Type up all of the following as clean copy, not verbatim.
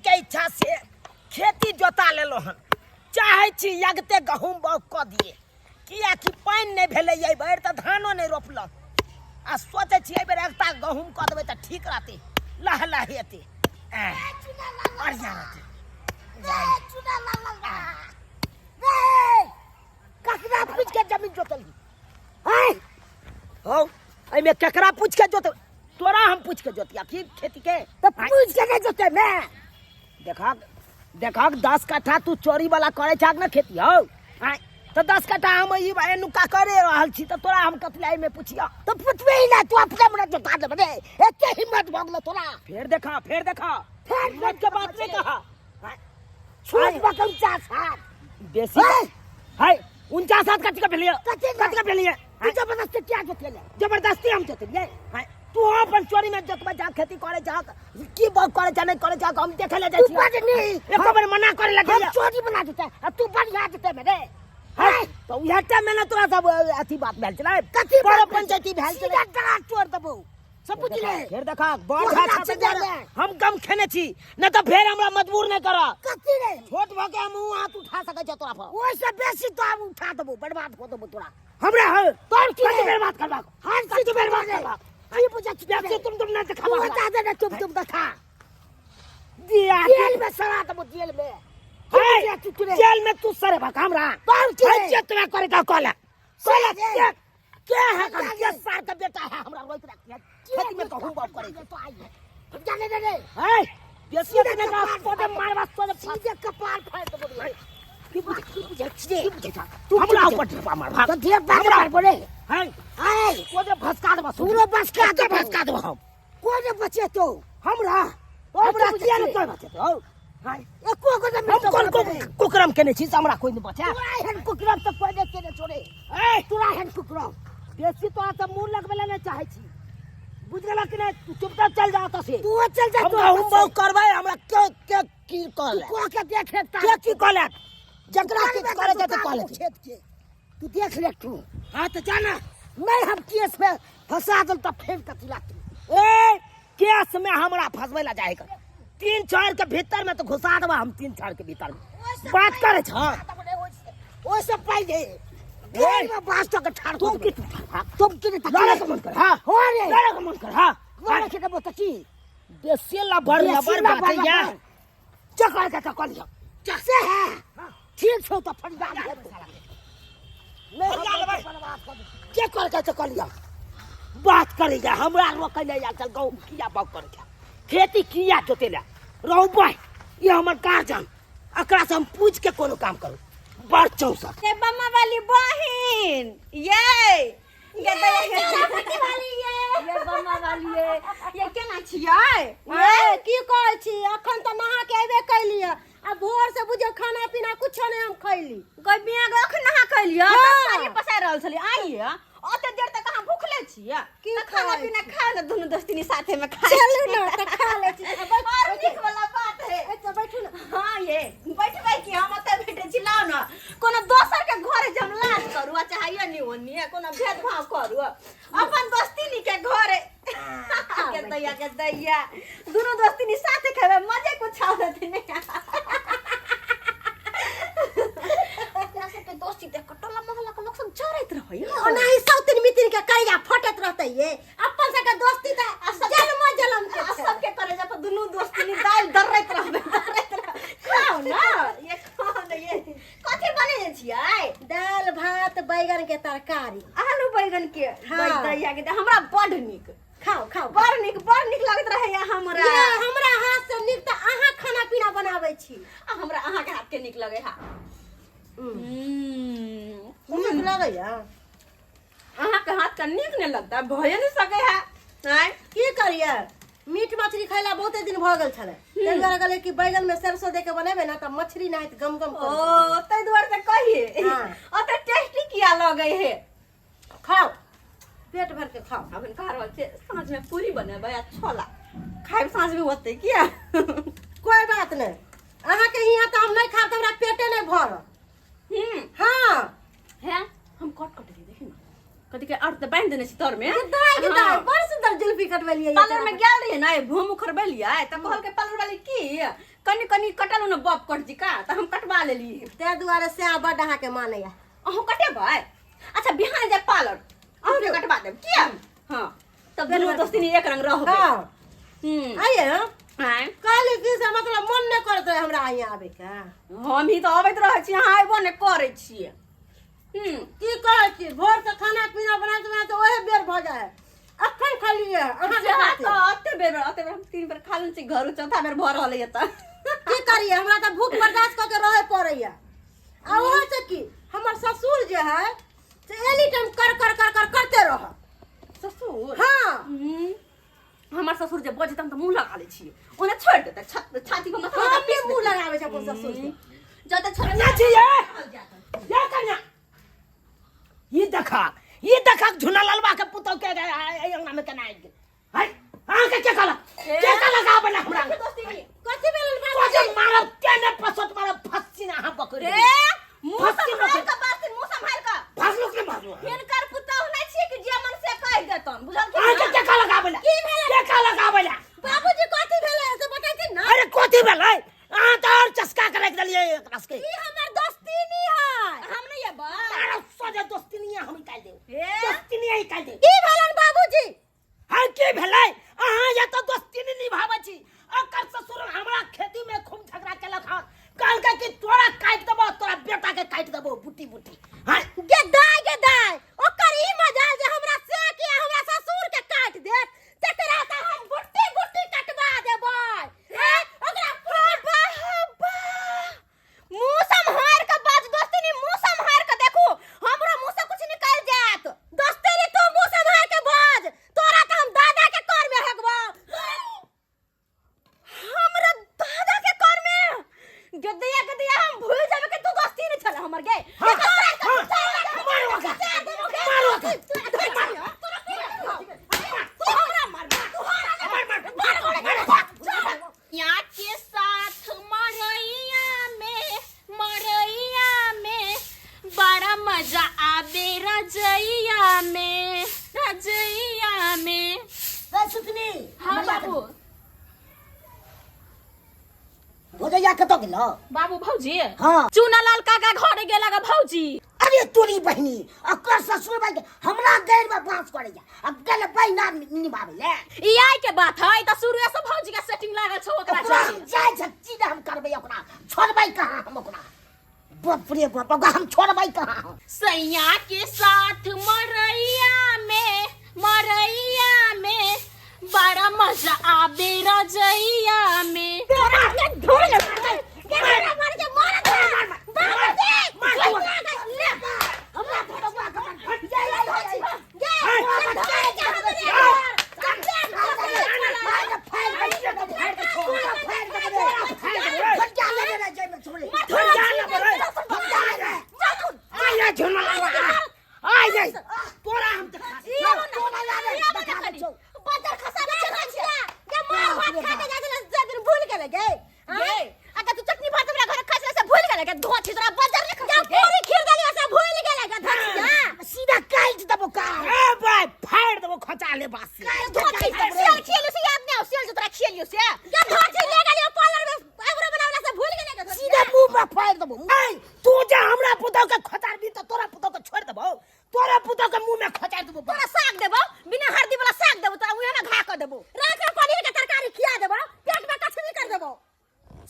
के इच्छा से खेती जोता लेलहुँ हन। चाहै छी यगते गहूँम बाउग कऽ दिए, किएकि पानि नहि भेलै एहि बेर, तऽ धानो नहि रोपलक। आ सोचै छी एहि बेर एकता गहूँम कऽ देबै तऽ ठीक रहतै, लह लह हेतै, बढ़िआँ रहतै। ककरा पूछि के जमीन जोतलही? हौ, एहिमे केकरा पूछि के जोत? तोरा हम पूछि के जोतिया की खेती के? तऽ पूछि के नहि जोते मैं। देखक देखक, 10 कट्ठा तू चोरी वाला करे छाक ना खेती हौ? आँय, तऽ 10 कट्ठा हम ई एनुका करे रहल छी, तऽ तोरा हम कथी एहिमे पुछिया? तऽ पुछबे ही ना, तू अपने मने जोता देबे रे। एते हिम्मत भऽ गेलो तोरा? फेर देखा, फेर देखा, फेर हिम्मत के बात नहीं कहा। छोट बक 49 हाथ। बेसी है 49 हाथ। कथी के भेलिए? कथी? कथी के भेलिए? तू जबरदस्ती क्या जोतेले? जबरदस्ती हम जोतेलिए? तू अपन चोरी में जोतबे जा, खेती करे जा, की बात करे जा, नहीं करे जा, हम देखे ले जाइ तू छी। बड़ नीक। एको बेर मना करे लगे। हम चोरी बना देते आ तू बढ़िया देते मेरे। है तो उहे टाइम में ना तोरा सब अथी बात भेल छलै। कथी बड़ बात? पंचायती भेल छलै। सीधा डरा तोड़ देबो सब, बुझले? फेर देखा, बड़ तू झा हमरा छा से जाने। हम कम खेने छी न, तऽ फेर हमरा मजबूर नहि कर। कथी रे? छोट भऽ के हम मुँह हाथ उठा सकै छी तोरा पर? ओहिसँ बेसी तो हम उठा देबो, बर्बाद कऽ देबो तोरा। हमरा है तोर की कथी रे? बर्बाद करबाक? हर कथी चीज बर्बाद रे। करबाक? की बुझै छी? बेसी तुम तुम नहि तू देखाबा हमरा। बता दे ने, तुम तुम देखा। दिया जेल में सड़ा देबो, जेल में। है, की बुझै छी तू रे? जेल में तू सरे भक हमरा। तोर की रे? है, जे तोरा करे का कहलक कहलक। से के के है? जा के रे। सार के बेटा है हमरा रोक रखिए खेती में गहूं बाउग करे तो आई है, हम जाने दे रे। है, बेसी सीधे अपने का कपार सोदे मारबा सोदे। सीधे कपार फाड़ देबो रे। की बुझै, की बुझै छी रे? की बुझै छा? तू हमरा की बुझै? ऊपर ढेपा मारबा? तो ढेर बात हमरा मार बोले है। आय सोदे भसका देबा, पूरो बसका के देबो। भसका देबा हम। कोई ने बचे तो। हमरा और हमरा की बुझै किया ने छी? कोई बचे तो? हाय, एको गो ने हम कोन को कुकरम केने छी से हमरा कोई नहीं बचे? तोरा एहन कुकरम तऽ कोई नहि केने छोड़े। ए, तोरा एहन कुकरम। बेसी तो से मुंह लगबे ला नहीं चाहे छी, बुझ गेला कि नहीं? तू चुपचाप चल जा ओतऽ से। तू चल जा। हम तू गहूम बाउग करबै, हमरा के के की कहले? को के देख ले। के की कहले? जकरा की करे के तो कहले। खेत के तू देख ले तू। हाँ, तो जाना। नहीं, हम केस में फंसा दल तब फेर कथी तू। ए, केस में हमरा फंसबै ला जाए कर, तीन चार के भीतर में तो घुसा देबा हम। तीन चार के भीतर में बात करे छ। ओइसे पहिले जेल में बांस के ठाड़ तुम की तुम की लड़े के मन कर? हाँ हो रे। लड़े के मन कर? हाँ। लड़े के देबो त की? बेसी लबर बेसी लबर लबर बात या लबर। चकर के कह लियो। से है, ठीक छौ त फरियाद हेतौ। नहीं, फरियाद हम लेबै। बर्बाद कर देबौ। के कर के कह लियो बात करे जा, हमरा रोकै ले आयल चल। गहूम किया बाग करे जा, खेती किया जोते ले रहू बाय, ये हमर गार्जन, एकरा से हम पूछ के कोनो काम करू? बड़ चौसठ। ये बम्मा वाली बहिन, ये ये ये वाली, ये बम्मा वाली, ये केना छियै? ये की कहै छी, अखन तऽ नहा के अयबे कैलियै आ भोर से बुझियौ खाना पीना कुछो नहि हम खैली। गई बिया गो, अखन नहा खैलियै? हाँ। साड़ी पसारि रहल छलियै आइए, ओते देर तक अहाँ भूखले छियै? की तऽ खाना कहै पीना खाउ ने, दुनू दोस्तिनी साथे में खाइ चलू छी। ने तऽ खा लै छी। आ बैठ। और नीक वाला बात है। एतऽ बैठू ने। हाँ, ये बैठबै की, हम ओतऽ बैठे छी। लाउ ने, कोनो दोसर के घरे जे हम लाज करू आ चाहे नी ओनी कोनो भेदभाव करू, अपन दोस्तिनी के घरे के दैया के दैया, दुनू दोस्तिनी साथे खेबै, मजे कुछ आवत नहीं। अपना सबके दोस्ती देख के टोला मोहल्ला के लोग सब जरैत रहै। ओनाही सौतिन मितिन के करिया फटैत रहतै। ये अपन सबके दोस्ती तऽ जन्मो जन्म के आ छै। सबके करे जब दुनू दोस्तिनी दालि दर्रैत रहबै, दर्रैत रहबै। खाउ ना ये, खाउ ना ये। कथी बनेने छियै? दालि भात बैगन के तरकारी। आलू बैगन के? हाँ। दैया के दै- हमरा बड नीक। खाओ खाओ। बड़ नीक, बड़ नीक लगैत रहैया हमरा। ये हमरा हाथ से नीक तऽ अहाँ खाना पीना बनाबै छी। आ हमरा अहाँके हाथ के नीक लगै है। नीक लगैया? अहाँके हाथ के नीक नहि लगता भए नहि सकै है आँय। की करियै, मीट मछली खैला बहुते दिन भऽ गेल छलै, ताहि दुआरे कहलियै कि बैगन में सरसों दे के बनेबै ने तऽ मछली नाहित गम गम ओ करत। ताहि दुआरे तऽ कहिए हाँ। ओते टेस्टी किया लगै है। खाओ, पेट भर के खाओ। अखन कह रहल छै साँझ में पूरी बनेबै आ छोला खायब साँझ में होतै किया? कोई बात नहीं, अहाँके हियाँ तऽ हम नहीं खाब तऽ हमरा पेटे नहीं भरत। हाँ। है, हम कट कट के देखी ना, कथी के अर्थ बांधि देने छी तर में। दाइ के दाइ, बड़ सुंदर जुल्फी कटबेलियै। पार्लर में गेल रहियै ने, भूम उखड़बेलियै तऽ कहलकै पार्लर वाली की कनी कनी कटल ने बप कट जी का तऽ हम कटवा लेली। ताहि दुआरे सएह बड्ड अहाँके मानैया। अहूँ कटेबै? अच्छा, बिहान जाय पार्लर, अहूँके कटवा देब। किया? हाँ, तब दुनू दोस्ती एक रंग रहबै। हाँ। हम्म। आइए। आँय? कहली की से मतलब मन नहि करैत रहे हमरा यहाँ आबैके। हम ही तऽ अबैत रहै छी, अहाँ अयबो नहि करै छियै। की कहै छी, भोर से खाना पीना बनाते बनाते ओहे बेर भऽ जाइ है। अखन खालिए अहाँके से खातिर। तऽ एते बेर एते बेर हम 3 बेर खा लेने छी, घरो चौथा बेर भऽ रहल यऽ तऽ की करिए, हमरा तऽ भूख बर्दाश्त कऽ के रहे पड़ैया। आ ओहो से की, हमर ससुर जे है से एनी टाइम कर कर कर कर करते रह। ससुर? हाँ। हमर ससुर जे बजतै हम तऽ मुँह लगा लै छियै, ओना छोड़ि देतै छाती पर मसाला हम पीस नहि मुँह देतै। लगाबै छै अपन ससुर से। जतऽ छोड़ि कन्या छी ये, ये कन्या, ई देखा, ई देखा, झुना ललवा के पुतौ के एहि अंगना में केना आबि गेल है? अहाँके के कहलक, के कहलक आबै ला हमरा अंगना? दोस्ती नहीं। कथी भेल? तो जे मारब केने पसत मारब, फस्सी ना अहाँ पकड़ि रे लेबै। मुँह फस्सी सम्हाल पकड़ि। कऽ बात, मुँह सम्हाल कऽ। फसलू के मारलू? हिनकर पुतहु नहि छियै कि जे मन से कहि देतन, बुझल कि अहाँके के कहलक आबै ला? के कहलक आबै ला? बाबूजी, कथी भेलै से बतैथिन ने। अरे, कथी भेलै? अहाँ तऽ आओर चस्का के राखि देलियै एकरा सबके। ई हमर दोस्ती नहीं है। हम नहि अयबै। मारब सोझे, दोस्ती नहीं हम निकालि देब। ए? दोस्ती नहीं निकालि देब। की भेलन बाबूजी? हाँ, की भेलै? अहाँ या तऽ दोस्ती नहीं निभाबै छी। ओकर ससुर हमरा खेती में खूब झगड़ा केलक हन, कहलकै कि तोरा काटि देबो, तोरा बेटा के काटि देबो बुटी बुटी। हाँ। गे दाय, गे दाय, ओकर ई मजाल जे हमरा से के हमरा ससुर के काट देत? तकरा तऽ हम गुट्टी गुट्टी कटवा देबै। हैं? ओकरा बाबा बाबा, मुँह सम्हार के बाज दोस्ती, मुँह सम्हार के। देखू, हमरो मुँह से कुछ निकल जायत। दोस्ती, तू मुंह सम्हार के बाज, तोरा तऽ हम दादा के कर में हेगबो। हमरा दादा के कर में? गदिया गदिया, हम भूल जाबे कि तू दोस्ती नहीं छले हमर गे। हाँ, हाँ, मारो ओकरा, मारो ओकरा। तू हमरा मार, तू हमरा मार, मार, मार, मार। या के साथ मरैया में, मरैया में बड़ा मजा आबे, रजैया में, रजैया में। रे सुतनी। हाँ बाबू। भोजैया कतऽ गेलो? बाबू, भौजी। हाँ। चूना लाल काका घरे गेला गा भौजी। अरे तोरी बहिनी, अकर ससुर भाई हमरा गैर में बांस करैया आ गेल बहिना निभाबै ले। ई आई के बात है त शुरुए से भौजी के सेटिंग लागल छौ ओकरा। ओकरा हम जाइ छै चीज हम करबै, ओकरा छोड़बै कहाँ हम? ओकरा, बाप रे बाप, ओकरा हम छोड़बै कहाँ हम? सैया के साथ मरैया में, मरैया में बड़ा मजा आबे, रजैया में। तोरा के ढोल के हमरा मार के मार बाबूजी। मार, हमरा भड़वा के ये ये ये तोरा हम देखा। बजर खसा के चढ़ा छिया गे, मार भात खा के जाय छले से दिन भूल गेले गे। गे, अगर तू चटनी भात हमरा घर खाइ छले से भूल गेले गे? धो छी तोरा बजर ने खसा। गे, पूरी खीर देलियो से भूल गेले गे धचिया? सीधा काटि देबो का। ए भाई, फाड़ देबो खचा ले बासी। धो छी, सियल खियलियो से याद नै आउ? सियल जो तोरा खियलियो से। गे धची, ले गेलियो पार्लर में आइब्रो बनावला से भूल गेले गे धचिया? सीधा मुंह में फाड़ देबो। ए, तू जे हमरा पुतौ के खोचारबी तऽ तोरा पुतौ के छोड़ देबो? तोरा पुतौ के मुंह में खोचार देबो। तोरा साग देबो, बिना हरदी वाला साग देबो, तोरा मुंह में घा क देबो। रात में पनीर के तरकारी खिया देबो, पेट में कचरी कर देबो।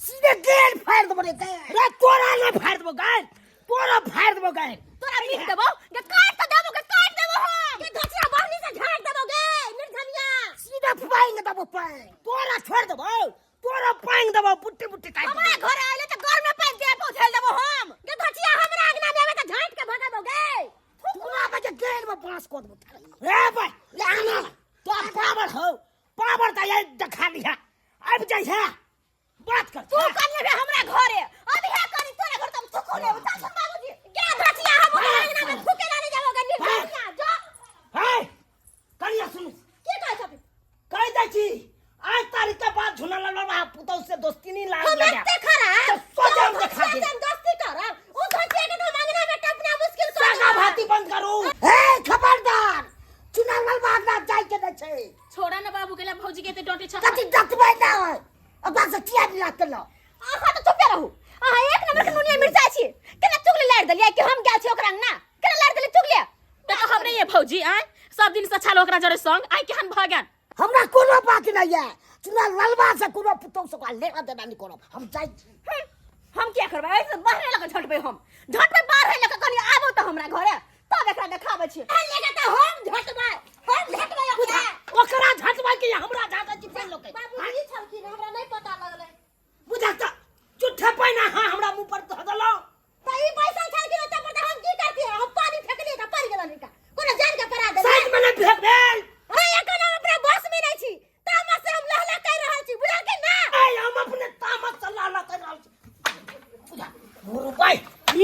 सीधे गेल फाड़ देबो रे गेल। रे, तोरा ना फाड़ देबो गाय, तोरा फाड़ देबो गाय। तोरा पीट देबो गे, काट त देबो गे, काट देबो हम। गे धचिया, बहनी से झाड़ देबो गे निर्धनिया। सीधा पाइंग देबो पाइंग। तोरा छोड़ देबो? तोरा पांग देबो, बुट्टी बुट्टी काट हमरा देबो। घर आइले त घर में पाइप दे पहुंचेल देबो हम। गे धचिया, हमरा अंगना में आवे त झाट के भगाबो गे। तोरा बजे गेल में बांस को देबो। रे भाई, ले आना, तोरा पावर हो, पावर त ये देखा लिहा, आबि जाइ है बात कर। तू कर लेबे हमरा घरे, अभी है करी तोरा घर त हम थुकू लेबो। चल सुन बाबूजी। गे धचिया, हम ओकरा अंगना में थूके ला नहीं जाबो गे निर्धनिया, जो। हे करिया, सुनू। की कहै छथिन? कहि दै छी, आज तारीख के बाद झुना ललवा पुतौ से दोस्ती नहीं लाग हम लगा। एते खराब तो सोचे हम देखा दे। हम दोस्ती करब? उ धचिया के तो हम अंगना में टपना मुश्किल कर। सागा भाती बंद करू। हे खबरदार, चुनाव बागना जाय के नै छै। छोड़ा ना बाबू के ला, भौजी के एते डटे छ। कथी डटबै ना है, ओकरा से किया मिला के लो? अहाँ तऽ चुपे रहू। अहाँ एक नंबर के नुनिया मिर्चाइ छी। केना चुगली लारि देलियै कि हम गेल छी ओकरा अंगना? केना लारि देलियै चुगली? तऽ कहब नहि ये भौजी आय सब दिन से छल ओकरा जरे संग आइ केहन भऽ गेल। हमरा कोनो बात नहि यऽ चुना ललबा से कोनो पुतौह से ओकरा लेना देना नहि करब हम जाइ छी। हम किया करबै? एहिसँ बाहरे लऽ कऽ झटबै हम। झटबै बाहरे लऽ कऽ कनी आबो तऽ हमरा घरे तब एकरा देखाबै छी। लेके तऽ हम झटबै, हम झटबै ओकरा। ओकरा झटबै कि हमरा झटै छी फेर लोके। बाबूजी छलखिन हमरा नहि पता लगलै। बुझा तऽ झूठे पानि अहाँ हमरा मुँह पर धऽ देलहुँ। तऽ ई बैसल छलखिन ओतऽ पर तऽ हम की करतियै? हम पानि फेकलियै तऽ पड़ि गेलनि हिनका। कोनो जान के पड़ा देलियै। साइड मे नहि फेक भेल। हाँ एखन हम अपना बस में नहीं छी तामस से हम लहला कर रहल छी बुझल कि ना। ऐ हम अपने तामस से लहला कर रहल छी। बुझा गुरु भाई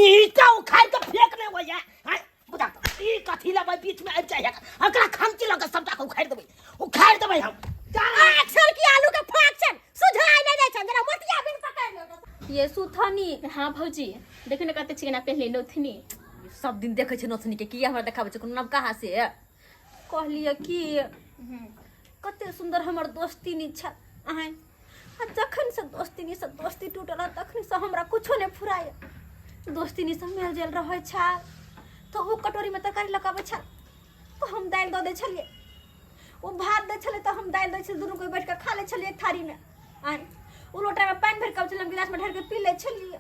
ईटा उखाड़ के फेक नहि होइया। आय बुझा ई कथी लेबै बीच में आबि जाइ है एकरा खमची लऽ के सबटा के उखाड़ि देबै उखाड़ि देबै हम। अक्षर की आलू के फाक छन सुझाय नहि दै छन जरा मोतिया बिन पकड़ लो। ये सुथनी। हाँ भौजी देखियौ ने कते चिकना पहले नोथनी। सब दिन देखै छै नोथनी के किया हमरा देखाबै छै कोनो नवका से। कहलियै कि कते सुंदर हमर दोस्ती नी छल अहाँ आ जखन से दोस्ती नी से दोस्ती टूटल तखन से हमरा कुछो नहि फुराय। दोस्ती नी से मेल जेल रहै छल तऽ ओ कटोरी में तरकारी लऽ कऽ अबै छल तऽ हम दालि दऽ दै छलियै, ओ भात दै छलै तऽ हम दालि दै छलियै, दुनू कोइ बैठ कऽ खा लै छलियै एक थारीमे। आँय ओ लोटामे पानि भरि कऽ अबै छलै हम गिलासमे ढारि कऽ पी लै छलियै।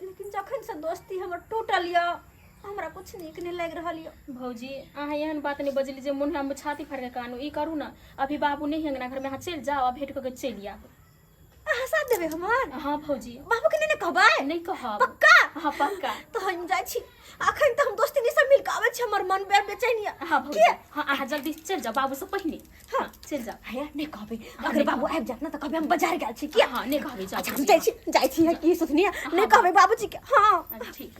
लेकिन जखन से दोस्ती हमर टूटल यऽ हमरा कुछ नीक नहि लागि रहल यऽ। भौजी अहाँ एहन बात नहि बजली जे मोन हम छाती फाड़ि कऽ कानू। ई करू ने अभी बाबू नहि अंगना घरमे अहाँ चलि जाउ आ भेंट कऽ के चलि आयब। अहाँ साथ देबै हमर? हाँ भौजी। बाबू के नहि ने कहबै? नहि कहब। पक्का? हाँ पक्का। तऽ हम जाइ छी अखन तऽ हम दोस्ती से मिल के आबै छी हमर मन बड़ बेचैन यऽ। हाँ भौजी। हाँ अहाँ जल्दी चलि जाउ बाबू से पहिने। हाँ चलि जाउ। हैया नहि कहबै अगर बाबू आबि जायत ने तऽ कहबै हम बाजार गेल छी किया। हाँ नहि कहबै जाउ। अच्छा हम जाइ छी जाइ छी की सोचनी नहि कहबै बाबूजी के। हाँ अच्छा ठीक।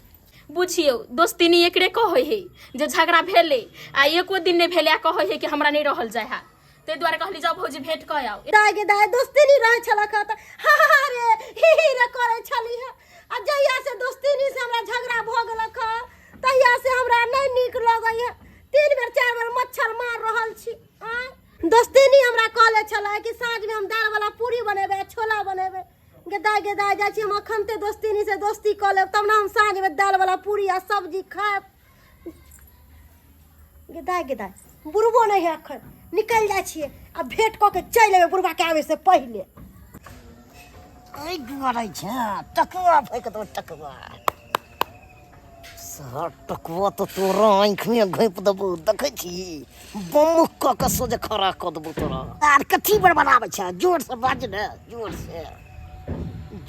बुझियौ दोस्तीनी एकरे कहै है जे झगड़ा भेलै आ एको दिन नहि भेलै आ कहै है कि हमरा नहि रहल जाइ है ताहि दुआरे कहली जाउ भौजी भेंट कऽ आउ। दाय गे दाय दोस्तीनी रहै छलक तऽ हा हा रे ही ही रे करै छली हँ आ जहिया से दोस्तीनी से हमरा झगड़ा भऽ गेलक हँ तहिया से हमरा नहि नीक लगैया। 3 बेर 4 बेर मच्छर मार रहल छी। आँय दोस्तीनी हमरा कहले छलै कि साँझमे हम दालि वाला पूरी बनेबै आ छोला बनेबै। गे दाय गे दाय जाइ छी हम अखनते दोस्तीनी से दोस्ती कऽ लेब तब ने हम साँझमे दालि वाला पूरी आ सब्जी खायब। गे दाय गे दाय बुढ़बो नहि है अखन निकलि जाइ छियै आ भेंट कऽ के चलि एबै बुढ़बा के आबै से पहिले। एहि दुआरे छै टकुआ फेक दो टकुआ सर टकुआ तो तोरा आँखिमे घोपि देबौ देखै छी बम कऽ के सोझे खड़ा कऽ देबौ तोरा। आर कथी पर बनाबै छै जोर से बाज ने जोर से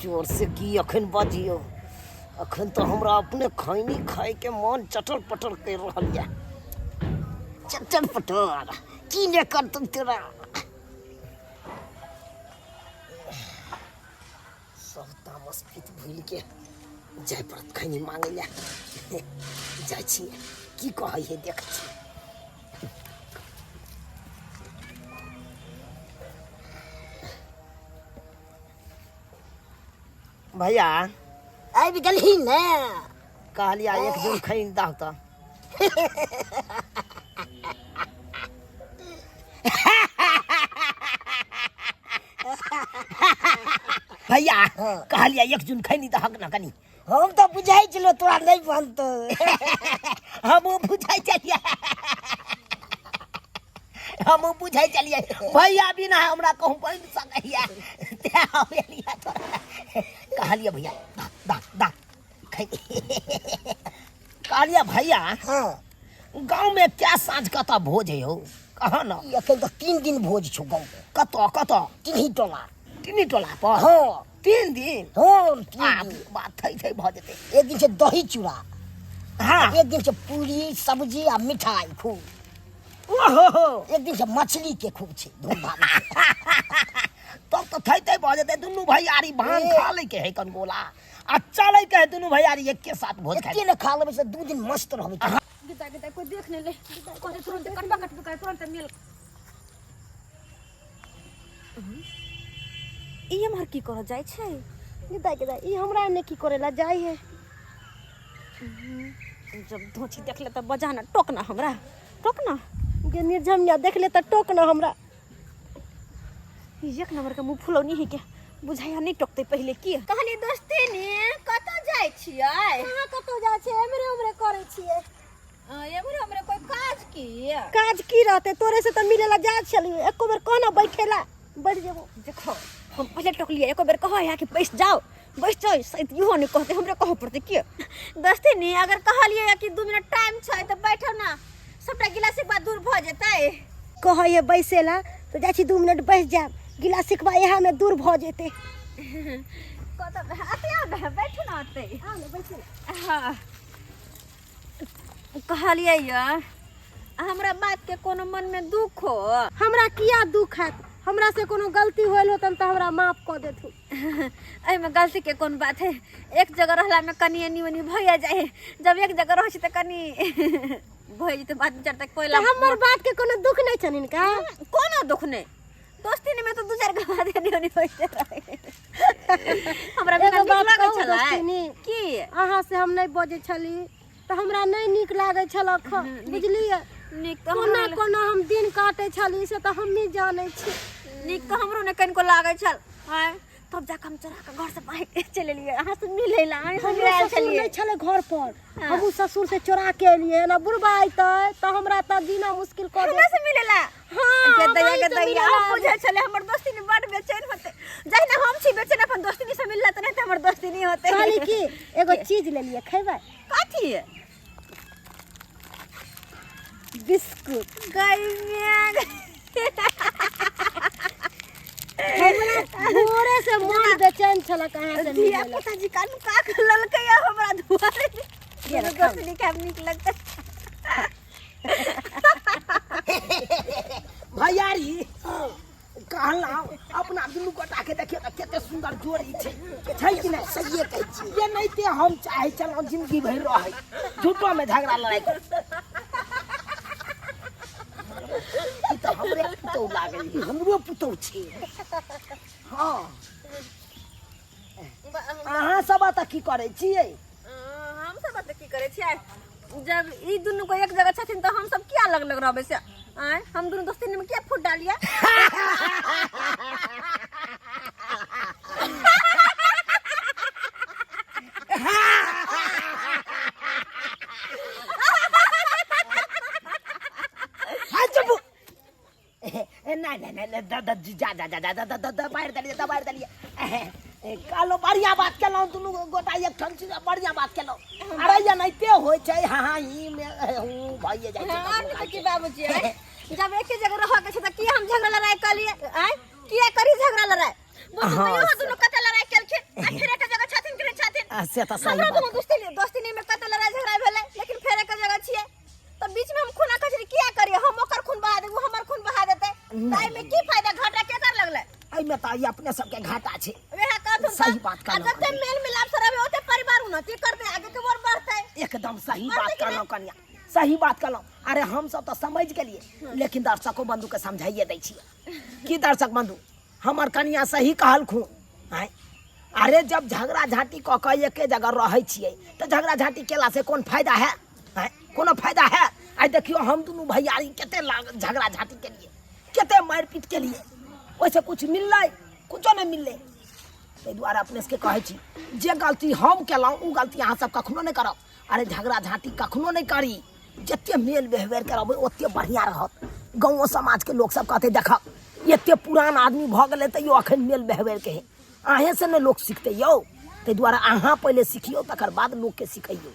जोर से की अखन बाजियौ अखन तऽ हमरा अपने खैनी खायके मन चटर पटर करि रहल यऽ। चटर पटर की ने करतौ तोरा। सब तामस पीत भूलि के जाय पड़त खैनी मांगे लए। जाइ छी की कहै है देखै छी। भैया आबि गेलही ने? कहलिया एक जोड़ खैनी दह तऽ। भैया कहलिया एक जुन खैनी दहक ना कनी। हम तऽ बुझाइ छलौ तोरा नहि बनतौ। हमहूँ बुझाइ छलियै हमहूँ बुझाइ छलियै भैया बिना हमरा कहूँ बनि सकैया तें हम एलियै तोरा। कहलियै भैया दा दा दा खैनी। कहलियै भैया हाँ गाँव में क्या साँझ कतऽ भोज है हो कहाँ न? ई एखन तऽ 3 दिन भोज छौ गाँव में। कतऽ कतऽ? तिन्ही टोला। तिन्ही टोला पर? हाँ। 3 दिन? हाँ, 3 बाप दिन। रे बाप, थै थै भऽ जेतै। एक दिन छै दही चूड़ा। हाँ। एक दिन छै पूरी सब्जी आ मिठाई खूब। ओहो। एक दिन छै मछली के खूब छै धूमधाम। तब तऽ थै थै भऽ जेतै। दुनू भैयारी भांग ए। खा लै के है कनगोला आ चलै के है दुनू भैयारी एके साथ भोज खाइ। एके ने खा लेबै से 2 दिन मस्त रहबै। गिदा गिदा कोई देख नहीं ले। कहते तुरंत कटबा कटबा कर तुरंत मिल। ई एम्हर की करऽ जाइ छै? गिदा गिदा ई हमरा एने की करे ला जाइ है? जब धोची देख ले तऽ बजाना टोकना हमरा टोकना। गे निर्झमिया देख ले तऽ टोकना हमरा। एक नंबर के मुँह फुलौनी ही के बुझाइया नहि टोकतै पहिले की कहलियै दोस्ती ने कतऽ जाइ छियै? कहाँ कतौ जाइ छियै, एमरे उमरे करै छियै। एमरे उमरे कोइ काज की? काज की रहतै, तोरे से तऽ मिले ला जाइ छलियै, एको बेर कहना बैठेला बैठ जेबो। देखो हम पहिले टोकलियै, एको बेर कहै है कि बैस जाओ बैस जाओ, शायद इहो नहि कहतै, हमरे कहऽ पड़तै की। दोस्ती ने अगर कहलियै कि 2 मिनट टाइम छै तऽ बैठो ना, सबटा गिलास एक बार दूर भऽ जेतै। कहै है बैसेला तऽ जाइ छी 2 मिनट बैस जायब, गिलास सिखबा इएह में दूर भऽ जेतै। कतऽ अते आब बैठू ना अते। आउ ने बैसू। हाँ कहलियै यऽ हमरा बात के कोनो मन में दुख हो? हमरा किया दुख हैत, हमरा से कोनो गलती होल होतन तऽ हमरा माफ कऽ देथु। एहिमे गलती के कोन बात है, एक जगह रहला में कनि एनी ओनी भइए जाइ है, जब एक जगह रहै छी तऽ कनि भऽ जेतै बात विचार तऽ कोइ तऽ हमर बात के कोनो दुख नहि छनि हिनका? कोनो दुख नहि, दोस्ती में तऽ दू चारि गो बात एनी ओनी होइते रहै। हमरा बिना एगो नीक बात लगै कहू छलै दोस्तिनी? की? अहाँ से हम नहि बजै छली तऽ हमरा नहि नीक लागै छल, बुझलियै? नीक तऽ कोना हमरो कोना हम दिन काटै छली से तऽ हमही जानै छी। नीक तऽ हमरो नहि कनिको लागै छल। आँय तब जाकऽ हम चोरा कऽ घर से बाहर चलि एलियै अहाँ से मिलै लए, अहाँ से हमरो मिलै आयल ससुर छलियै। नहि छलै घर पर, हमहूँ ससुर से चोरा के एलियै, एना बुढ़बा अइतै तऽ हमरा तऽ जीना मुश्किल कऽ हमरा से मिलै लए? हाँ, के दैया वही के से दैया, मिलै हम लए। बुझै छलै हमर दोस्ती ने बड बेचैन होतै, जहिना हम छी बेचैन अपन दोस्ती से मिलला तऽ नहि तऽ हमर दोस्ती नहि होतै। कहली कि एगो चीज लेलियै, खेबै? कथी? बिस्कुट। गई म्या, हमरा भोरे से मन बेचैन छल कहाँ से धिया मिले ला। पुता जी कानू का ललकै या हमरा दुआरे। ये रखा। दोस्ती के नीक लगतै भैयारी कहलहुँ अपना दुनू गोटा के देखियौ तऽ कते सुन्दर जोड़ी छै, छै कि नहि? सहिए कहै छी, ये नहि ते हम चाहै छलहुँ जिंदगी भरि रहै, झूठो में झगड़ा लड़ाइ करू। ई तऽ हमरे पुतहु लागल, ई हमरो पुतहु छै। हँ अहाँ सब एतऽ की करै छियै? हम सब एतऽ की करै छियै, जब ई दुनू को एक जगह छथिन तऽ हम सब किया अलग अलग रहबै से? आँय हम दुनू दोस्ती में किया फूट डालिए? हाँ चुप, नहीं नहीं नहीं नहीं, द द जा जा जा जा द द दबारि देलियै, दबारि देलियै। कहलहुँ बढ़िआँ बात केलहुँ, दुनू गोटा एकठाम छी, बढ़िआँ बात केलहुँ। अरे एनाहिते होइ छै, हाँ हाँ ई मे हूँ भइए जाइ छै। हाँ, नहि तऽ की बाबूजी, आँय? जब एके जगह रहऽ के छै तऽ किया हम झगड़ा लड़ाई कलियै? आँय किया करी झगड़ा लड़ाई? बोलू हाँ, तऽ इहो दुनू कते लड़ाई केलखिन आ फेर एक जगह छथिन कि नहि छथिन? से तऽ सही हमरो बात। दुनू दोस्ती में कते लड़ाई झगड़ा भेलै, लेकिन फेर एक जगह छियै तऽ बीच में हम खूना कचरी किया करियै? हम ओकर खून बहा देबै, ओ हमर खून बहा देतै, तऽ एहिमे की फायदा? घाटा के कर लगलै? एहिमे तऽ ई अपने सबके घाटा छै। वएह कहथुन तऽ। सही बात आ कहलहुँ। जते मेल मिलाप से रहबै ओते परिवार उन्नति करतै, आगे के ओर बढ़तै। एकदम सही बढ़तै बात कि नहि? कहलहुँ कनिया, सही बात कहलहुँ। अरे हम सब तऽ समझ गेलियै, लेकिन दर्शको बंधु के समझाइए दै छियै कि दर्शक बंधु हमर कनिया सही कहलखुन। आँय अरे जब झगड़ा झाँटी कऽ कऽ एके जगह रहै छियै तऽ झगड़ा झाँटी केला से कोन फायदा है? आँय कोनो फायदा है? आइ देखियौ हम दुनू भैयारी कते झगड़ा झाँटी केलियै, कते मारि पीट केलियै, ओहिसँ कुछ मिललै? कुछो नहि मिललै। ताहि दुआरे अपने सबके कहै छी जे गलती हम केलहुँ ओ गलती अहाँ सब कखनो नहि करब। अरे झगड़ा झाँटी कखनो नहि करी, जते मेल व्यवहार करबै ओते बढ़िआँ रहत। गाँवो समाजके लोक सब कहतै देखऽ एते पुरान आदमी भऽ गेलै तैयो अखन मेल व्यवहारके है, अहेँ से ने लोक सिखतै यौ। ताहि दुआरे अहाँ पहिले सिखियौ तकर बाद लोकके सिखैयौ।